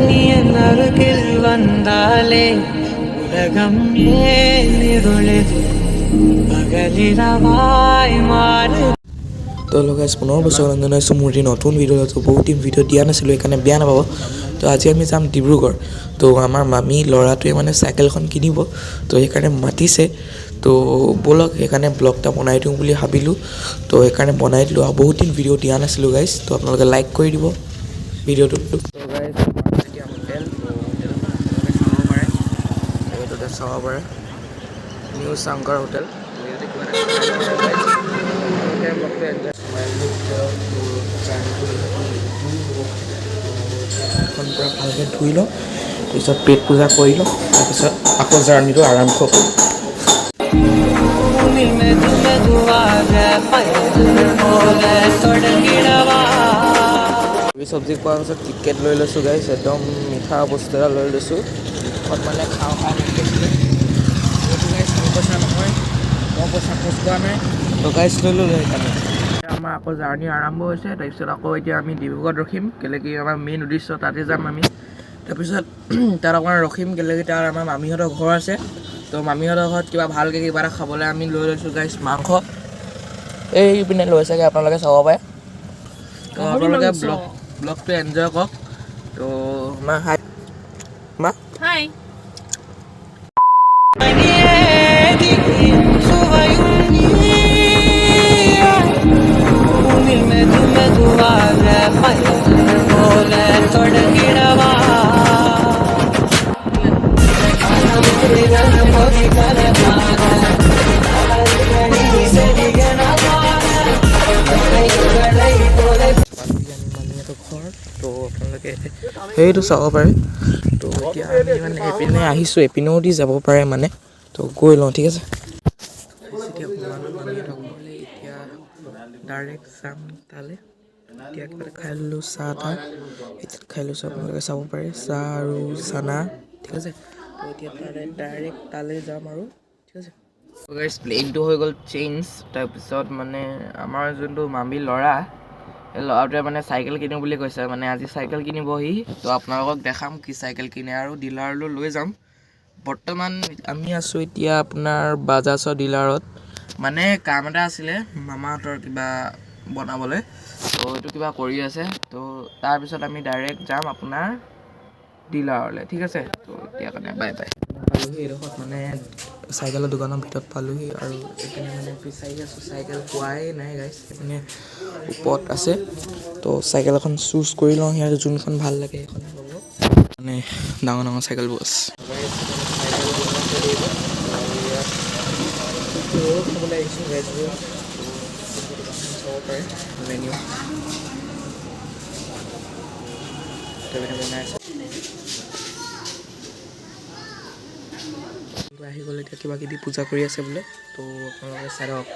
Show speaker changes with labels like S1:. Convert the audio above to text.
S1: நீ என் அருகில் வந்தாலே உலகம் ஏன் இருளுது பகலிரவாய் மாறு.
S2: তো লগাই পুনৰ বছৰ জনাইছোঁ মোৰ এটি নতুন ভিডিঅ'। তো বহুত দিন ভিডিঅ' দিয়া নাছিলোঁ, সেইকাৰণে বেয়া নাপাব। তো আজি আমি যাম ডিব্ৰুগড়। তো আমাৰ মামী ল'ৰাটোৱে মানে চাইকেলখন কিনিব, তো সেইকাৰণে মাতিছে। তো ব'লক, সেইকাৰণে ব্লগ এটা বনাই দিওঁ বুলি ভাবিলোঁ। তো সেইকাৰণে বনাই দিলোঁ আৰু বহুত দিন ভিডিঅ' দিয়া নাছিলোঁ গাইজ। তো আপোনালোকে লাইক কৰি দিব ভিডিঅ'টো। তো গাইজ, এতিয়া হোটেল, তো হোটেলখন আপোনালোকে চাব পাৰে, এইটোতে চাব পাৰে, নিউ শংকৰ হোটেল। তো ইয়াতে কিবা এটা খাই লওঁ guys। আপোনালোকে ব্লগটো এনজয়। জাৰ্ণিটো হ'ব। হাতখন পূৰা ভালকৈ ধুই লওঁ, তাৰপিছত পেট পূজা কৰি লওঁ, তাৰপিছত আকৌ জাৰ্ণিটো আৰম্ভ কৰোঁ।
S1: பூமி மெது மெதுவாக பயணம் போல தொடங்கிடவா.
S2: পুৰি চব্জি খোৱাৰ পাছত কিটকেট লৈ লৈছোঁ গাইছ। একদম মিঠা বস্তু এটা লৈ লৈছোঁ। মুখত মানে খাওঁ খাওঁ মন গৈছিলে। এইটো গাইছ, মোৰ পইচা নহয়, মই পইচা খৰচ কৰা নাই। তো গাইছ, লৈ ল'লোঁ সেইকাৰণে। আমাৰ আকৌ জাৰ্ণি আৰম্ভ হৈছে। তাৰপিছত আকৌ এতিয়া আমি ডিব্ৰুগড়ত ৰখিম, কেলৈ কি আমাৰ মেইন উদ্দেশ্য তাতে যাম আমি। তাৰপিছত তাত অকণমান ৰখিম, কেলৈ কি তাত আমাৰ মামীহঁতৰ ঘৰ আছে। তো মামীহঁতৰ ঘৰত কিবা ভালকৈ কিবা এটা খাবলৈ আমি লৈ লৈছোঁ গাইছ, মাংস এইপিনে লৈছেগৈ, আপোনালোকে চাব পাৰে। তো আপোনালোকে ব্লগটো এনজয় কৰক। তো মা, হাই মা।
S3: হাই।
S1: மணியேதியும் சுவையும் நீயாய் பூமி மெது மெதுவாக பயணம் போல தொடங்கிடவா.
S2: পালোহি আমি মামীহঁতৰ ঘৰ। তো আপোনালোকে সেইটো চাব পাৰে। তো এতিয়া আমি মানে এইপিনে আহিছোঁ, এইপিনেও দি যাব পাৰে মানে। তো গৈ লওঁ, ঠিক আছে। এতিয়া সোমালোঁ মামীহঁতৰ ঘৰলৈ, এতিয়া ডাইৰেক্ট যাম তালৈ। এতিয়া কিবা এটা খাই ল'লোঁ, চাহ তাহ এতিয়া খাই লৈছোঁ। আপোনালোকে চাব পাৰে, চাহ আৰু চানা, ঠিক আছে। তো এতিয়া তালৈ ডাইৰেক্ট তালৈ যাম আৰু, ঠিক আছে। গাইজ, প্লেনটো হৈ গ'ল চেঞ্জ। তাৰপিছত মানে আমাৰ যোনটো মামী ল'ৰা, সেই ল'ৰাটোৱে মানে চাইকেল কিনো বুলি কৈছে। মানে আজি চাইকেল কিনিব সি। তো আপোনালোকক দেখাম কি চাইকেল কিনে আৰু ডিলাৰলৈ লৈ যাম। বৰ্তমান আমি আছোঁ এতিয়া আপোনাৰ বাজাজৰ ডিলাৰত। মানে কাম এটা আছিলে মামাহঁতৰ কিবা বনাবলৈ, তো এইটো কিবা কৰি আছে। তো তাৰপিছত আমি ডাইৰেক্ট যাম আপোনাৰ ডিলাৰলৈ, ঠিক আছে। তো এতিয়া কাৰণে বাই বাই। পালোহি এইডোখৰত, মানে চাইকেলৰ দোকানৰ ভিতৰত পালোহি আৰু এইপিনে মানে বিচাৰি আছোঁ, চাইকেল পোৱাই নাই গাইছ। এইপিনে ওপৰত আছে। তো চাইকেল এখন চুজ কৰি লওঁ, ইয়াত যোনখন ভাল লাগে সেইখনে ল'ব। মানে ডাঙৰ ডাঙৰ চাইকেলবোৰ আছে। চাইকেল ৰোল খাবলৈ আহিছোঁ, ভেজ ৰোল। দোকানখন চাব পাৰে, মেনিউ বনাই আছে। আহি গ'ল। এতিয়া কিবা কিবি পূজা কৰি আছে বোলে। তো আপোনালোকে চাই থাকক।